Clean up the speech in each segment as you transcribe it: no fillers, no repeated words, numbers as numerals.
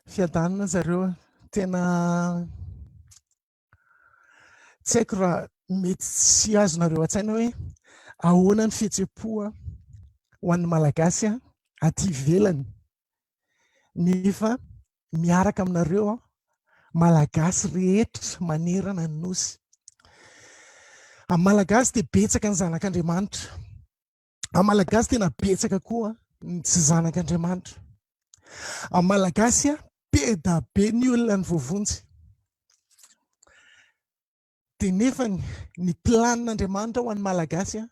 Fiadanana zareo a. Tena tsy haiko raha mety tsy azonareo an-tsaina hoe ahoana ny fihetseham-po ho an'ny Malagasy aty ivelany nefa miaraka aminareo Malagasy rehetra manerana ny Nosy. Amin'ny Malagasy dia betsaka ny zanak'Andriamanitra. Amin'ny Malagasy tena betsaka koa ny tsy zanak'Andriamanitra. Amin'ny Malagasy be da be ny olona ny voavonjy. Dia nefa ny planin'Andriamanitra ho an'ny Malagasy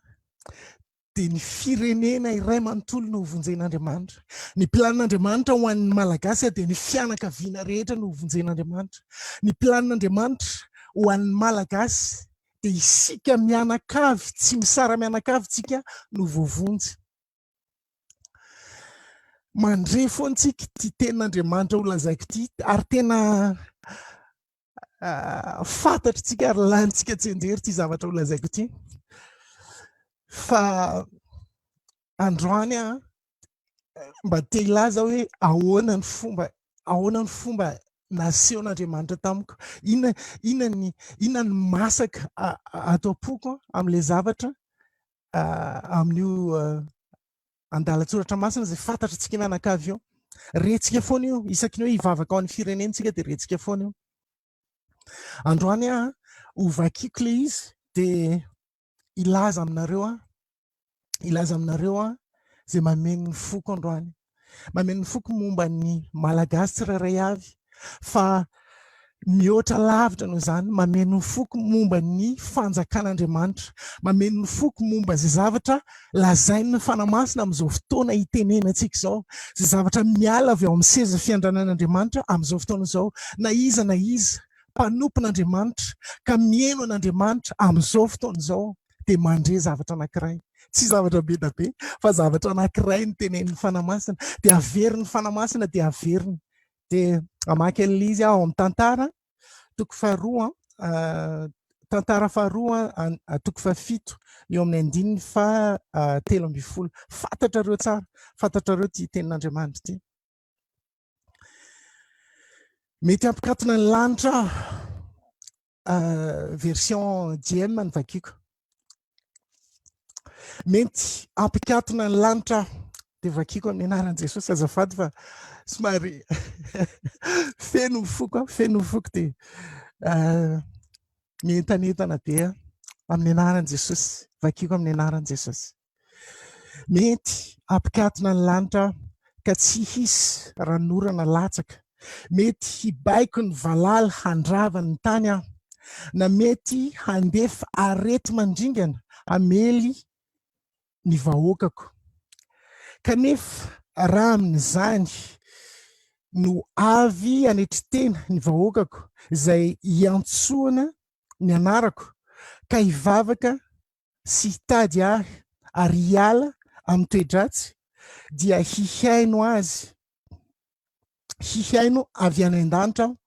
dia ny firenena iray manontolo no hovonjen'Andriamanitra. Ny planin'Andriamanitra ho an'ny Malagasy dia ny fianakaviana rehetra no hovonjen'Andriamanitra. Ny planin'Andriamanitra ho an'ny Malagasy dia isika mianakavy, tsy misara-mianakavy tsika no voavonjy. Mandre foana tsika ity tenin'Andriamanitra ho lazaiko ity ary tena ah, fantatritsika ary lanintsika tsianjery ity zavatra ho lazaiko ity. Fa androany aho mba te hilaza hoe ahoana ny fomba ahoana ny fomba nasehon'Andriamanitra tamiko inona inona ny inona ny masaka ato am-poko amin'ilay zavatra amin'io andalan-tsoratra masina izay fantatritsika mianakavy io rentsika foana io isaky ny hoe hivavaka ao amin'ny firenentsika dia rentsika foana io androany aho hovakiko ilay izy dia hilaza aminareo aho hilaza aminareo aho izay mameno ny foko androany. Mameno ny foko momba ny Malagasy tsirairay avy fa mihoatra lavitra noho izany, mameno ny foko momba ny fanjakan'Andriamanitra, mameno ny foko momba izay zavatra lazain'ny Fanahy Masina amin'izao fotoana itenenantsika izao, izay zavatra miala avy ao amin'ny seza fiandranan'Andriamanitra amin'izao fotoana izao, na iza na iza mpanompon'Andriamanitra ka mihaino an'Andriamanitra amin'izao fotoana izao dia mandre zavatra anankiray. Tsy zavatra be da be fa zavatra anankiray no tenenin'ny Fanahy Masina. Dia averin'ny Fanahy Masina dia averiny. Dia hamaky an'ilay izy aho ao amin'ny tantara toko faharoa, tantara faharoa toko fahafito eo amin'ny andininy faha 13. Fantatrareo tsara, fantatrareo ity tenin'Andriamanitra ity. Mety hampikatona ny lanitra aho. Version JM ny vakiko. Mety hampikatona ny lanitra aho. Dia vakiko amin'ny anaran'i Jesosy azafady fa somary feno ny foko aho, feno ny foko dia mientanentana be aho amin'ny anaran'i Jesosy. Vakiko amin'ny anaran'i Jesosy. Mety hampikatona ny lanitra aho ka tsy hisy ranonorana latsaka. Mety hibaiko ny valala handrava ny tany aho, na mety handefa areti-mandringana hamely ny vahoakako. Kanefa raha amin'izany no avy hanetry tena ny vahoakako izay hiantsoana ny anarako ka hivavaka sy hitady ahy ary hiala amin'ny toe-dratsy dia hihaino azy, hihaino avy any an-danitra aho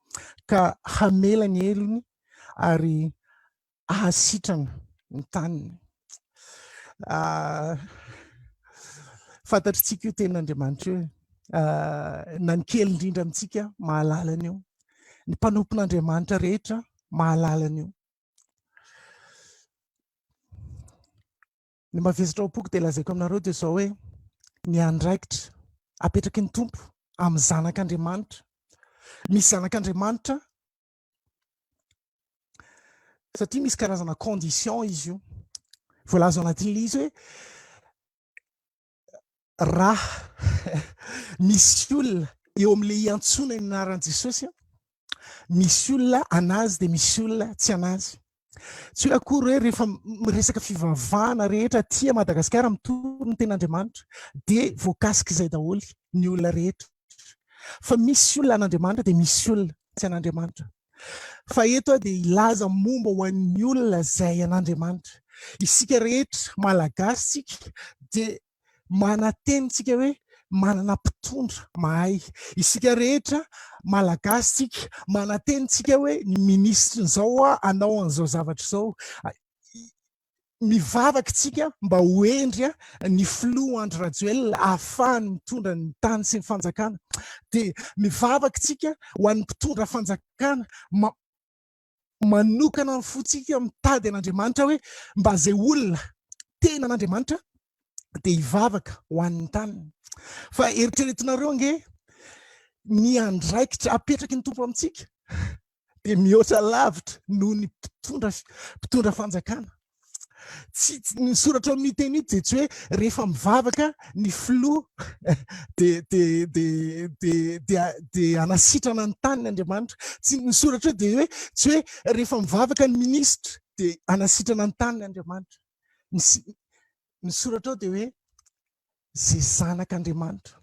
ka hamela ny helony ary hahasitrana ny taniny. Ah, fantatritsika io tenin'Andriamanitra io. Ah, na ny kely indrindra amintsika mahalala an'io. Ny mpanompon'Andriamanitra rehetra mahalala an'io. Ny mavesatra ao am-poko dia lazaiko aminareo dia izao hoe ny andraikitra apetraky ny Tompo amin'ny zanak'Andriamanitra. Misy zanak'Andriamanitra satria misy karazana condition izy io. Voalaza ao anatin'ilay izy hoe raha misy olona eo amin'ilay iantsoana ny anaran'i Jesosy, misy olona anazy dia misy olona tsy anazy. Tsy hoe akory hoe rehefa miresaka fivavahana rehetra aty Madagasikara mitory ny tenin'Andriamanitra dia voakasik'izay daholo ny olona rehetra. Fa misy olona an'Andriamanitra dia misy olona tsy an'Andriamanitra. Fa eto aho dia hilaza momba ho an'ny olona izay an'Andriamanitra. Isika rehetra Malagasy tsika dia manantena tsika hoe manana mpitondra mahay. Isika rehetra Malagasy tsika manantena tsika hoe ny minisitrin'izao hanao an'izao zavatra izao. Mivavaka isika mba ho hendry ny filoha Andry Rajoelina ahafahany mitondra ny tany sy ny fanjakana. Dia mivavaka isika ho an'ny mpitondra fanjakana manokana ny fontsika mitady an'Andriamanitra hoe mba izay olona tena an'Andriamanitra dia hivavaka ho an'ny taniny. Fa eritreretinareo ange ny andraikitra apetraky ny Tompo amintsika dia mihoatra lavitra noho ny mpitondra mpitondra fanjakana. Tsy ny soratra ao amin'io teny io dia tsy hoe rehefa mivavaka ny filoha dia dia dia dia dia dia hanasitrana ny taniny Andriamanitra. Tsy ny soratra eo dia hoe tsy hoe rehefa mivavaka ny minisitra dia hanasitrana ny taniny Andriamanitra. Ny ny soratra ao dia hoe izay zanak'Andriamanitra.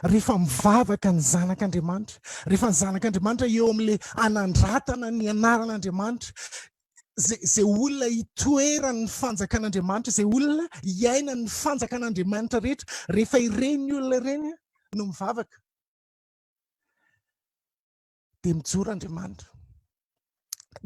Rehefa mivavaka ny zanak'Andriamanitra, rehefa ny zanak'Andriamanitra eo amin'ilay anandratana ny anaran'Andriamanitra, izay izay olona itoeran'ny fanjakan'Andriamanitra, izay olona iainan'ny fanjakan'Andriamanitra rehetra, rehefa ireny olona ireny no mivavaka, dia mijoro Andriamanitra.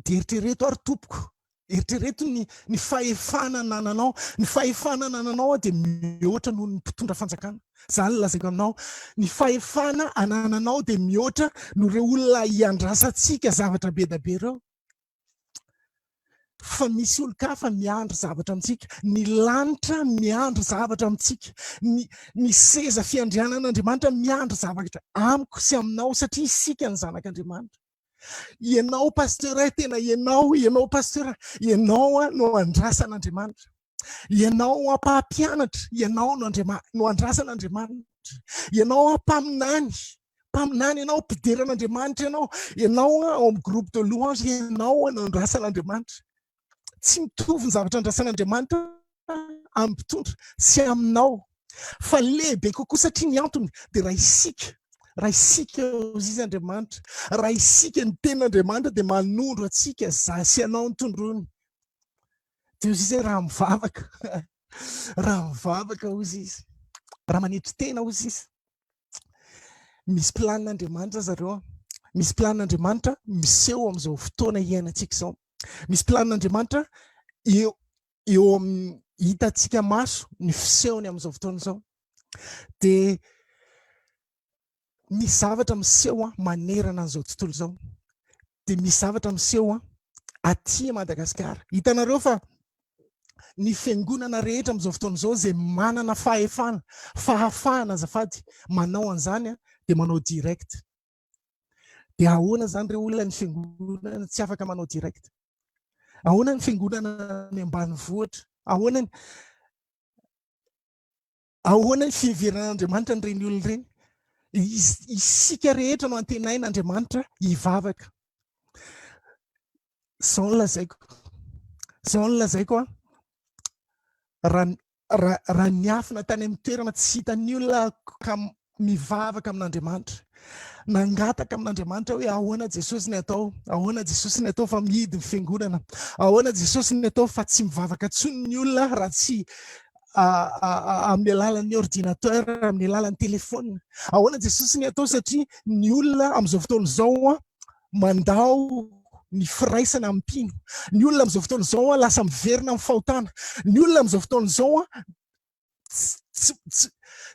Dia eritrereto ary tompoko, eritrereto ny, ny fahefana anananao. Ny fahefana anananao dia mihoatra noho ny mpitondra fanjakana. Izany no lazaiko aminao. Ny fahefana anananao dia mihoatra noho ireo olona iandrasantsika zavatra be dia be ireo. Fa misy olon-kafa miandry zavatra amintsika. Ny lanitra miandry zavatra amintsika. Ny, ny seza fiandrianan'Andriamanitra miandry zavatra amiko sy aminao satria isika ny zanak'Andriamanitra. Ianao pasteur tena ianao, ianao pasteur, ianao no andrasan'Andriamanitra. Ianao mpampianatra, ianao no Andriamanitra, no andrasan'Andriamanitra. Ianao mpaminany, mpaminany ianao, mpidera an'Andriamanitra ianao. Ianao ao amin'ny groupe de louange, ianao no andrasan'Andriamanitra. Tsy mitovy ny zavatra andrasan'Andriamanitra amin'ny mpitondra sy aminao. Fa lehibe kokoa satria ny antony dia raha isika, raha isika hozy izy Andriamanitra, raha isika ny tenin'Andriamanitra dia manondro antsika za sy ianao ny tondroiny. Dia hozy izy hoe raha mivavaka, raha mivavaka hozy izy, raha manetry tena hozy izy. Misy planin'Andriamanitra zareo a. Misy planin'Andriamanitra miseho amin'izao fotoana iainantsika izao. Misy planin'Andriamanitra eo eo amin'ny hitantsika maso ny fisehony amin'izao fotoana izao. Dia misy zavatra miseho manerana an'izao tontolo izao. Dia misy zavatra miseho aty Madagasikara. Hitanareo fa ny fiangonana rehetra amin'izao fotoana izao izay manana fahefana, fahafahana azafady, manao an'izany dia manao direct. Dia ahoana izany ireo olona ny fiangonana tsy afaka manao direct? Ahoana ny fiangonana any ambanivohitra? Ahoana ny Ahoana ny fiheveran'Andriamanitra an'ireny olona ireny? Isika rehetra no antenain'Andriamanitra hivavaka. Izao no lazaiko. Izao no lazaiko an. Raha raha raha niafina tany amin'ny toerana tsy hitan'ny olona ka mivavaka amin'Andriamanitra. Nangataka amin'Andriamanitra hoe ahoana Jesosy ny atao? Ahoana Jesosy ny atao fa mihidy ny fiangonana? Ahoana Jesosy ny atao fa tsy mivavaka intsony ny olona raha tsy amin'ny alalan'ny ordinateur, amin'ny alalan'ny téléphone? Ahoana Jesosy ny atao satria ny olona amin'izao fotoana izao mandao ny firaisana amin'ny mpino. Ny olona amin'izao fotoana izao lasa miverina amin'ny fahotana. Ny olona amin'izao fotoana izao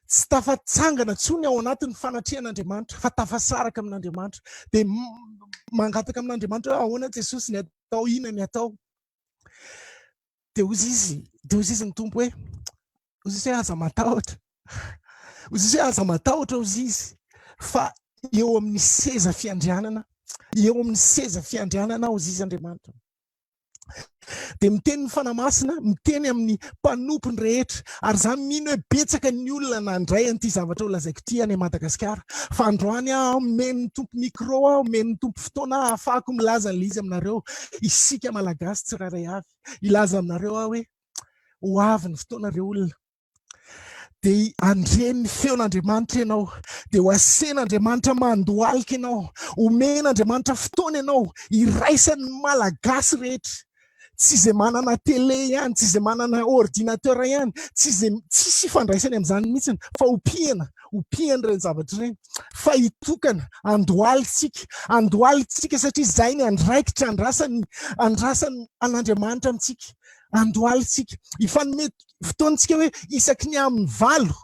tsy tafatsangana intsony ao anatin'ny fanatrehan'Andriamanitra fa tafasaraka amin'Andriamanitra. Dia mangataka amin'Andriamanitra hoe ahoana Jesosy ny atao, inona ny atao. Dia hozy izy, dia hozy izy ny Tompo hoe, hozy izy hoe aza matahotra. Hozy izy hoe aza matahotra hozy izy fa eo amin'ny seza fiandrianana, eo amin'ny seza fiandrianana hozy izy Andriamanitra. Dia miteny ny Fanahy Masina, miteny amin'ny mpanompony rehetra. Ary za mino hoe betsaka ny olona nandray an'ity zavatra ho lazaiko ity any Madagasikara. Fa androany aho omen'ny Tompo micro aho, omen'ny Tompo fotoana aho ahafahako milaza an'ilay izy aminareo. Isika Malagasy tsirairay avy. Hilaza aminareo aho hoe ho avy ny fotoana ry olona. Dia handre ny feon'Andriamanitra ianao, dia ho asen'Andriamanitra mandohalika ianao, omen'Andriamanitra fotoana ianao hiraisan'ny Malagasy rehetra. Tsy izay manana télé ihany, tsy izay manana ordinateur ihany, tsy izay tsisy ifandraisany amin'izany mihitsy fa hopiana, hopiana ireny zavatra ireny fa hitokana, andohalitsika, andohalitsika satria izay ny andraikitra andrasany, andrasany an'Andriamanitra amintsika. Andohalitsika. Hifanome fotoantsika hoe isaky ny amin'ny valo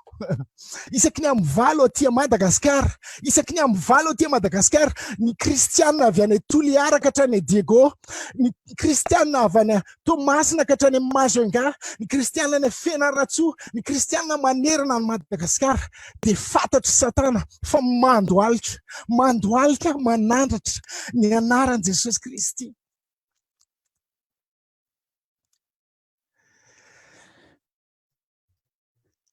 isaky ny amin'ny valo aty Madagasikara, isaky ny amin'ny valo aty Madagasikara, ny kristiana avy any Toliara ka hatrany Diego, ny kristiana avy any Toamasina ka hatrany Majunga, ny kristiana any Fianarantsoa, ny kristiana manerana an'i Madagasikara dia fantatr'i Satana fa mandohalika, mandohalika manandratra ny anaran'i Jesosy Kristy.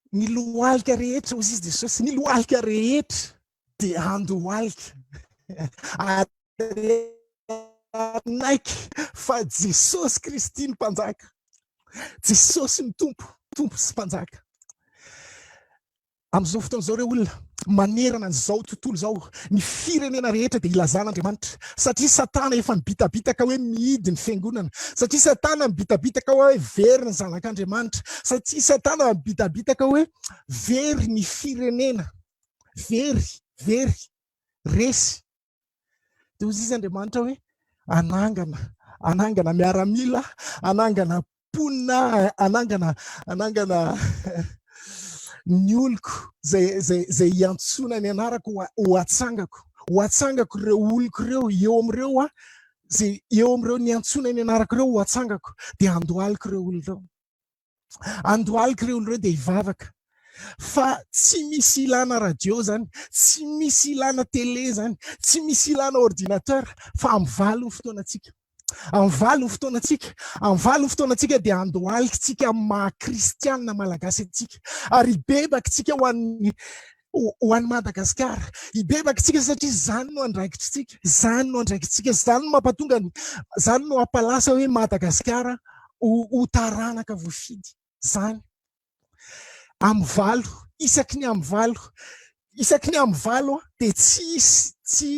Ny lohalika rehetra, hoy izy Jesosy, ny lohalika rehetra dia handohalika ary hanaiky fa Jesosy Kristy ny Mpanjaka. Jesosy ny Tompo, Tompo sy Mpanjaka. Amin'izao fotoana izao ireo olona manerana an'izao tontolo izao, ny firenena rehetra dia ilazana Andriamanitra, satria Satana efa nibitabitaka hoe mihidy ny fiangonana, satria Satana mibitabitaka hoe very ny zanak'Andriamanitra, satria Satana mibitabitaka hoe very ny firenena, very, very, resy. Dia hoy izy Andriamanitra hoe anangana, anangana miaramila, anangana mponina, anangana, anangana ny oloko izay, izay, izay hiantsoana ny anarako ho atsangako, ho atsangako ireo oloko ireo, eo amin'ireo aho, izay eo amin'ireo niantsoana ny anarako ireo ho atsangako, dia handohaliko ireo olona ireo. Andohalika ireo olona ireo dia hivavaka. Fa tsy misy ilana radio izany, tsy misy ilana télé izany, tsy misy ilana ordinateur fa amin'ny valo ny fotoanantsika. Amin'ny valo ny fotoanantsika, amin'ny valo ny fotoanantsika dia andohalikitsika amin'ny maha kristianina malagasy antsika ary hibebaka isika ho an'ny ho an'i Madagasikara. Hibebaka isika satria izany no andraikitritsika, izany no andraikitsika, izany no mampatonga ny, izany no hampalasa hoe Madagasikara ho, ho taranaka voafidy. Izany. Amin'ny valo, isaky ny amin'ny valo, isaky ny amin'ny valo dia tsy hisy, tsy,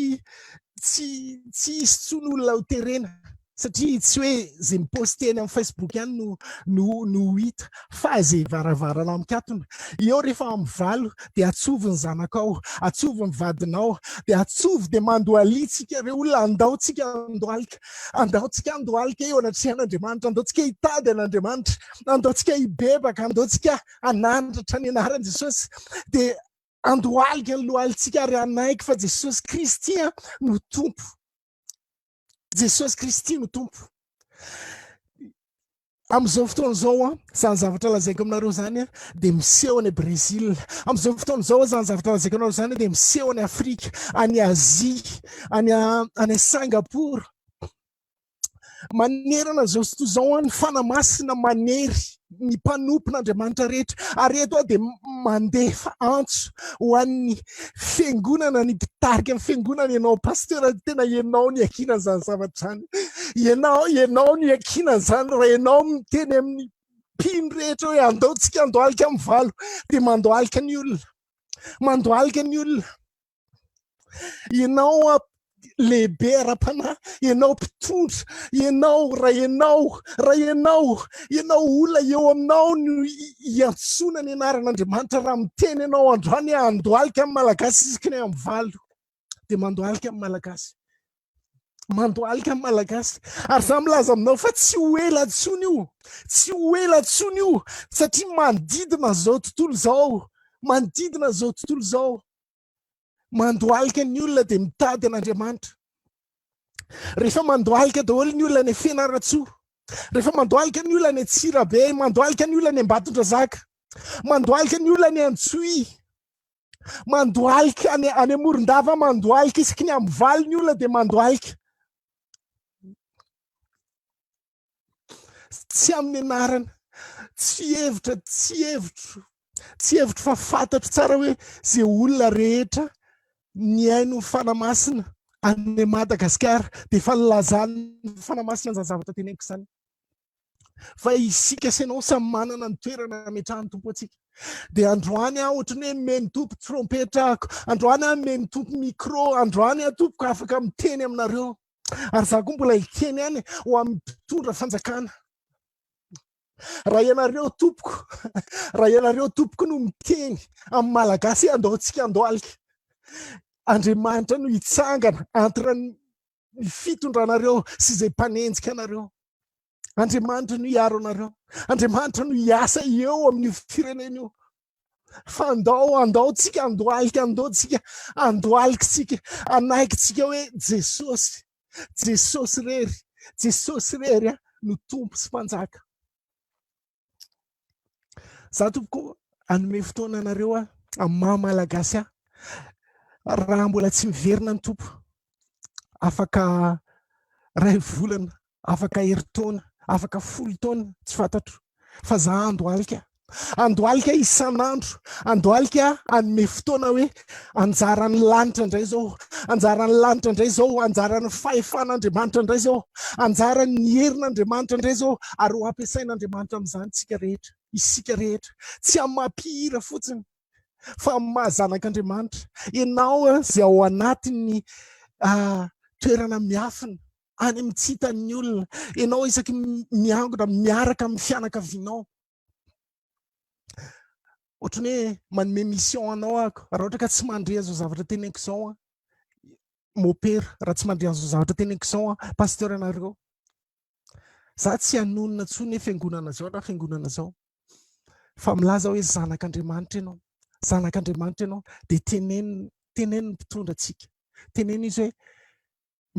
tsy, tsy hisy intsony olona ho terena. Satria tsy hoe izay mi-poster eny amin'ny Facebook ihany no no no ho hita fa izay varavarana mikatona. Eo rehefa amin'ny valo dia atsovy ny zanakao, atsovy ny vadinao, dia atsovy dia mandohalia tsika ireo olona, andao tsika handohalika, andao tsika handohalika eo anatrehan'Andriamanitra, andao tsika hitady an'Andriamanitra, andao tsika hibebaka, andao tsika hanandratra ny anaran'i Jesosy. Dia andohalika ny lohalintsika ary hanaiky fa Jesosy Kristy no Tompo. Jesosy Kristy no Tompo. Amin'izao fotoana izao, izany zavatra lazaiko aminareo izany dia miseho any Brésil. Amin'izao fotoana izao, izany zavatra lazaiko aminareo izany dia miseho any Afrika, any Azia, any any Singapour. Manerana izao tontolo izao ny Fanahy Masina manery ny mpanompon'Andriamanitra rehetra. Ary eto aho dia mandefa antso ho an'ny fiangonana, ny mpitarika ny fiangonana, ianao pasteur, tena ianao no iankinana izany zavatra izany. Ianao, ianao no iankinana izany raha ianao miteny amin'ny mpino rehetra hoe andao tsika andohalika amin'ny valo, dia mandohalika ny olona. Mandohalika ny olona. Ianao lehibe ara-panahy, ianao mpitondra, ianao raha ianao, raha ianao, ianao olona eo aminao no iantsoana ny anaran'Andriamanitra raha miteny ianao androany hoe andohalika amin'ny Malagasy isaky ny amin'ny valo dia mandohalika amin'ny Malagasy. Mandohalika amin'ny Malagasy. Ary za milaza aminao fa tsy ho ela intsony io. Tsy ho ela intsony io satria manodidina izao tontolo izao. Manodidina izao tontolo izao. Mandohalika ny olona dia mitady an'Andriamanitra. Rehefa mandohalika daholo ny olona any Fianarantsoa, rehefa mandohalika ny olona any Antsirabe, mandohalika ny olona any Ambatondrazaka, mandohalika ny olona any Antsohihy, mandohalika any any Morondava, mandohalika isaky ny amin'ny valo ny olona dia mandohalika. Tsy amin'ny anarana, tsy hevitra, tsy hevitro, tsy hevitro fa fantatro tsara hoe izay olona rehetra nihaino ny Fanahy Masina any Madagasikara dia efa nilazan'ny Fanahy Masina izany zavatra teneniko izany. Fa isika sy ianao samy manana ny toerana ametrahan'ny Tompo antsika. Dia androany aho ohatran'ny hoe omen'ny Tompo trompetra ako, androany aho omen'ny Tompo micro, androany aho tompoko afaka miteny aminareo. Ary za koa mbola hiteny ihany ho amin'ny mpitondra fanjakana. Raha ianareo tompoko, raha ianareo tompoko no miteny amin'ny Malagasy andao tsika andohalika. Andriamanitra no hitsangana entre ny fitondranareo sy izay mpanenjika anareo. Andriamanitra no hiaro anareo. Andriamanitra no hiasa eo amin'io firenena io. Fa andao, andao tsika andohalika, andao tsika andohalika tsika, anaiky tsika hoe Jesosy, Jesosy rery, Jesosy rery no Tompo sy Mpanjaka. Za tompoko hanome fotoana anareo aho amin'ny maha malagasy ahy. Raha mbola tsy miverina ny Tompo, afaka ray volana, afaka herintaona, afaka folo taona, tsy fantatro. Fa za andohalika. Andohalika isan'andro, andohalika hanome fotoana hoe anjaran'ny lanitra indray izao, anjaran'ny lanitra indray izao, anjaran'ny fahefan'Andriamanitra indray izao, anjaran'ny herin'Andriamanitra indray izao, ary ho ampiasain'Andriamanitra amin'izany tsika rehetra, isika rehetra. Tsy amin'ny maha mpihira fotsiny, fa amin'ny maha zanak'Andriamanitra. Ianao izay ao anatin'ny toerana miafina, any amin'ny tsy hitan'ny olona, ianao isaky miangona miaraka amin'ny fianakavianao, Ohatran'ny hoe manome mission anao aho raha ohatra ka tsy mandre an'izao zavatra teneniko izao an, mopera, raha tsy mandre an'izao zavatra teneniko izao an, pasteur anareo, za tsy hanonona intsony hoe fiangonana izao na fiangonana izao, fa milaza hoe zanak'Andriamanitra ianao, zanak'Andriamanitra ianao, dia teneno, teneno ny mpitondra antsika, teneno izy hoe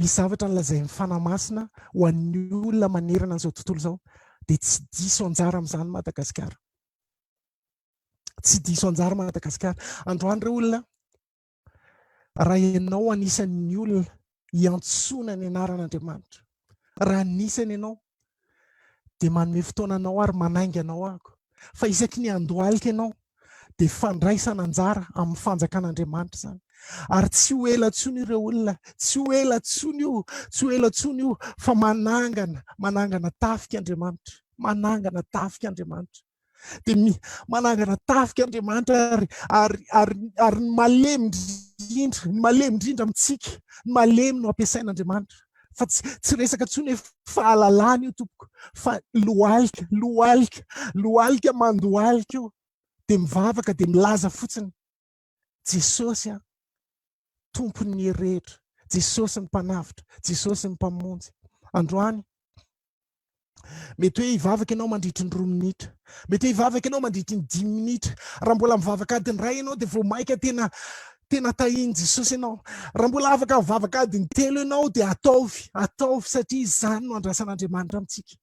misy zavatra nolazain'ny Fanahy Masina ho an'ny olona manerana an'izao tontolo izao, dia tsy diso anjara amin'izany Madagasikara. Tsy diso anjara Madagasikara. Androany ireo olona, raha ianao anisan'ny olona hiantsoana ny anaran'Andriamanitra, raha anisany ianao, dia manome fotoana anao ary manainga anao aho. Fa isaky ny handohalika ianao, dia fandraisana anjara amin'ny fanjakan'Andriamanitra izany. Ary tsy ho ela intsony ireo olona, tsy ho ela intsony io, tsy ho ela intsony io, fa manangana, manangana tafika Andriamanitra, manangana tafika Andriamanitra. Dia mi, manangana tafika Andriamanitra ary, ary, ary, ary ny malemy indrindra, ny malemy indrindra amintsika, ny malemy no ampiasain'Andriamanitra. Fa tsy, tsy resaka intsony hoe fahalalana io tompoko, fa lohalika, lohalika, lohalika mandohalika io. Dia mivavaka, dia milaza fotsiny, Jesosy an, Tompon'ny hery rehetra, Jesosy ny Mpanavotra, Jesosy ny Mpamonjy. Androany, Mety hoe hivavaka ianao mandritry ny roa minitra. Mety hoe hivavaka ianao mandritry ny dimy minitra. Raha mbola mivavaka adiny iray ianao dia vao mainka tena tena tahian'i Jesosy ianao. Raha mbola afaka mivavaka adiny telo ianao dia ataovy, ataovy satria izany no andrasan'Andriamanitra amintsika.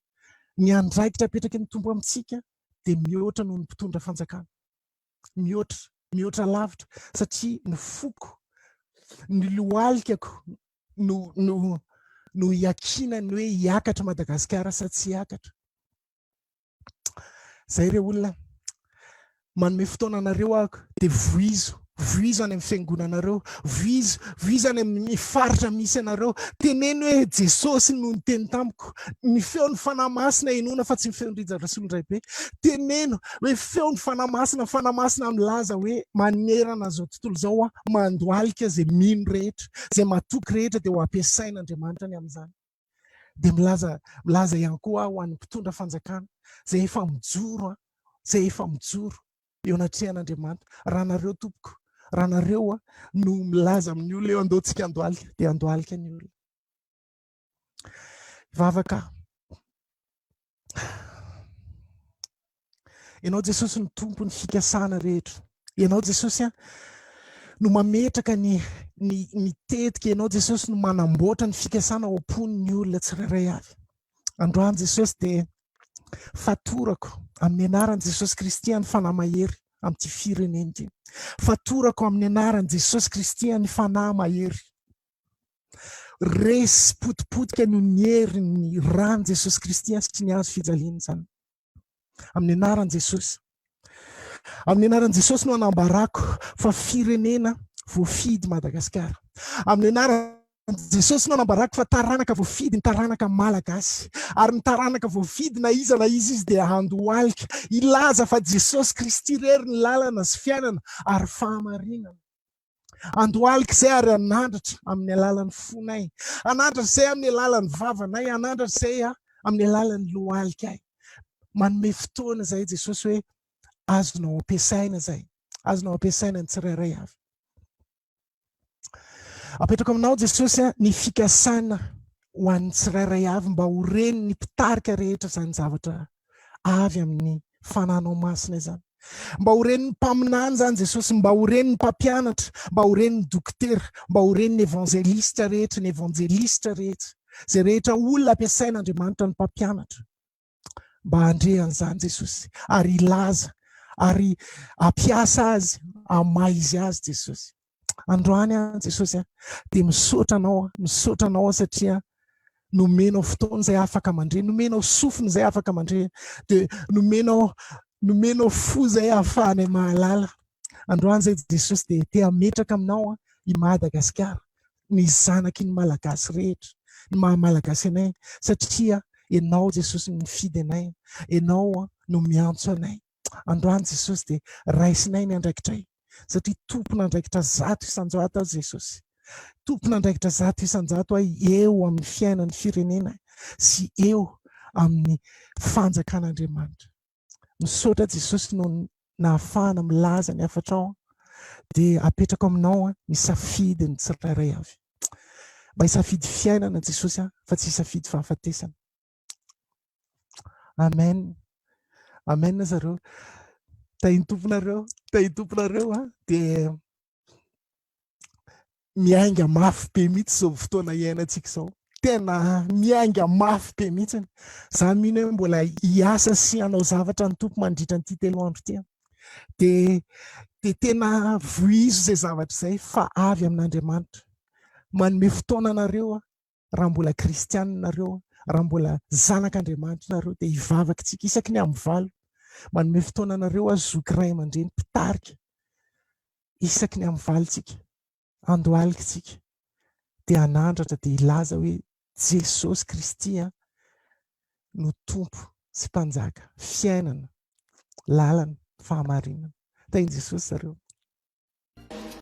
Ny andraikitra apetraky ny Tompo amintsika dia mihoatra noho ny mpitondra fanjakana. Mihoatra, mihoatra lavitra satria ny foko, ny lohalikako no no no hiakinany hoe hiakatra Madagasikara sa tsy hiakatra. Zay re olona manome fotoana anareo aho dia voizo voizo any amin'ny fiangonanareo voizo voizo any amin'ny faritra misy anareo teneno hoe Jesosy no niteny tamiko ny feon'ny Fanahy Masina henoina fa tsy ny feon'i Rija Rasolondraibe teneno hoe feon'ny Fanahy Masina Fanahy Masina milaza hoe manerana izao tontolo izao aho mandohalika izay mino rehetra, izay matoky rehetra dia ho ampiasain'Andriamanitra ny amin'izany. Dia milaza milaza ihany koa aho ho an'ny mpitondra fanjakana izay efa mijoro, izay efa mijoro eo anatrehan'Andriamanitra. Raha nareo tompoko, raha nareo no milaza amin'ny olona eo andao tsika andohalika, dia andohalika ny olona. Hivavaka aho. Ianao Jesosy no tompon'ny fikasana rehetra. Ianao Jesosy a no mametraka ny ny ny tetika. Ianao Jesosy no manamboatra ny fikasana ao am-pon'ny olona tsirairay avy. Androany Jesosy dia fatorako amin'ny anaran'i Jesosy Kristy ny fanahy mahery amin'ity firenena ity. Fatorako amin'ny anaran'i Jesosy Kristy ny fanahy mahery. Resy potipotika noho ny herin'ny ran'i Jesosy Kristy sy ny hazo fijaliana izany. Amin'ny anaran'i Jesosy. Amin'ny anaran'i Jesosy no anambarako fa firenena voafidy Madagasikara. Amin'ny anaran'i Jesosy no anambarako fa taranaka voafidy ny taranaka malagasy. Ary ny taranaka voafidy na iza na iza izy dia handohalika hilaza fa Jesosy Kristy irery ny lalana sy fiainana ary fahamarinana. Andohalika izay ary hanandratra amin'ny alalan'ny fonay. Hanandratra izay amin'ny alalan'ny vavanay. Hanandratra izay amin'ny alalan'ny lohalikay. Manome fotoana izay Jesosy hoe azonao ampiasaina izay. Azonao ampiasaina ny tsirairay avy. Apetrako aminao Jesosy ny fikasana. ho an'ny tsirairay avy mba ho ren'ny mpitarika rehetra izany zavatra avy amin'ny fananao masina izany. Mba ho ren'ny mpaminany izany Jesosy, mba ho ren'ny mpampianatra, mba ho ren'ny dokotera, mba ho ren'ny evanjelista rehetra, ny evanjelista rehetra, izay rehetra olona ampiasain'Andriamanitra ny mpampianatra. Mba handre an'izany Jesosy ary hilaza ary hampiasa azy amin'ny maha izy azy Jesosy. Androany aho Jesosy a, dia misaotra anao aho, misaotra anao aho satria nomenao fotoana izay afaka mandre, nomenao sofina izay afaka mandre, dia nomenao nomenao fo izay ahafahanay mahalala. Androany izay Jesosy dia te hametraka aminao i Madagasikara, ny zanaky ny Malagasy rehetra, ny maha Malagasy anay, satria Ianao Jesosy no nifidy anay, Ianao no miantso anay. Androany Jesosy dia raisinay ny andraikitray satria tompon'andraikitra 100% aho Jesosy. Tompon'andraikitra 100% aho eo amin'ny fiainan'ny firenena sy eo amin'ny fanjakan'Andriamanitra. Misaotra Jesosy noho nahafahana milaza ny hafatrao dia apetrako aminao ny safidy ny tsirairay avy. Mba hisafidy fiainana Jesosy fa tsy hisafidy fahafatesana. Amen. Amen zareo. Tahin'ny tomponareo, tahin'ny tomponareo a. Dia miainga mafy be mihitsy izao fotoana iainantsika izao. Tena miainga mafy be mihitsy. Za mino hoe mbola hiasa sy hanao zavatra ny Tompo mandritra an'ity 3 andro ity. Dia dia tena vohizo izay zavatra izay fa avy amin'Andriamanitra. Manome fotoana anareo aho raha mbola kristianina nareo, raha mbola zanak'Andriamanitra nareo dia hivavaka tsika isaky ny amin'ny 8. Manome fotoana anareo aho zoky ray aman-dreny mpitarika isaky ny amin'ny 8 tsika, andohalika tsika dia hanandratra dia hilaza hoe Jesosy Kristy no Tompo sy Mpanjaka, fiainana, lalana, fahamarinana. Tahin'i Jesosy zareo.